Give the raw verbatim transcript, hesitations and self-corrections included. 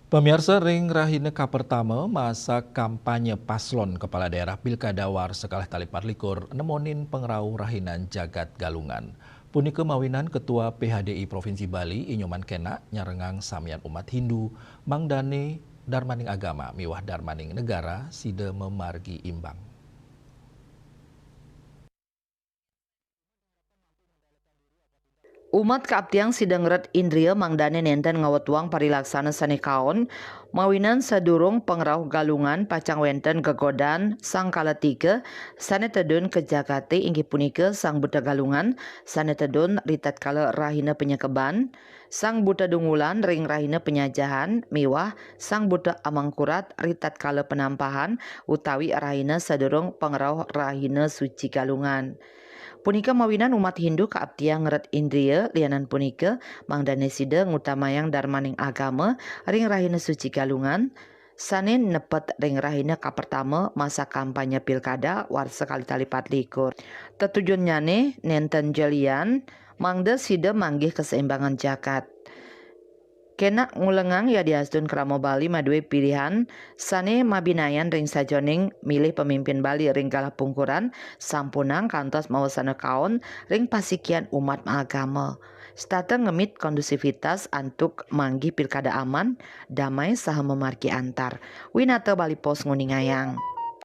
Pamiarsa, ring rahina kapertama masa kampanye paslon kepala daerah pilkada warsa kalih tali patlikur nemonin pangrauh rahinan jagat Galungan. Punika mawinan Ketua P H D I Provinsi Bali, I Nyoman Kenak, nyarengang samian umat Hindu, mangdane darmaning agama miwah darmaning negara sida mamargi imbang. Umat kaaptiang sida ngeret indria mangdane nenten ngawetuang parilaksana sane kaon, mawinan sadurung pangrauh Galungan pacang wenten gegodan sang kala tiga sane tedun ka jagate, inggih punika Sang Buta Galungan sane tedun ritatkala rahina penyekeban, Sang Buta Dungulan ring rahina penyajahan, miwah Sang Buta Amangkurat ritatkala penampahan utawi rahina sadurung pangrauh rahina suci Galungan. Punika mawinan umat Hindu kaaptiang ngeret indria, lianan punika mangdane sida ngutamayang darmaning agama ring rahina suci Galungan, sane nepet ring rahina kapertama masa kampanye pilkada warsa kalih tali patlikur. Tetujunnyane nenten ja lian, mangda sida manggih kaseimbangan jagat. Kenak ngulengang yadiastun krama Bali madue pilihan sane mabinayan ring sajeroning milih pemimpin Bali ring galah pungkuran, sampunang kantos mawasana kaon ring pasikian umat maagama. Setata ngemit kondusivitas antuk manggih pilkada aman, damai saha mamargi antar. Winata Bali Post nguningayang.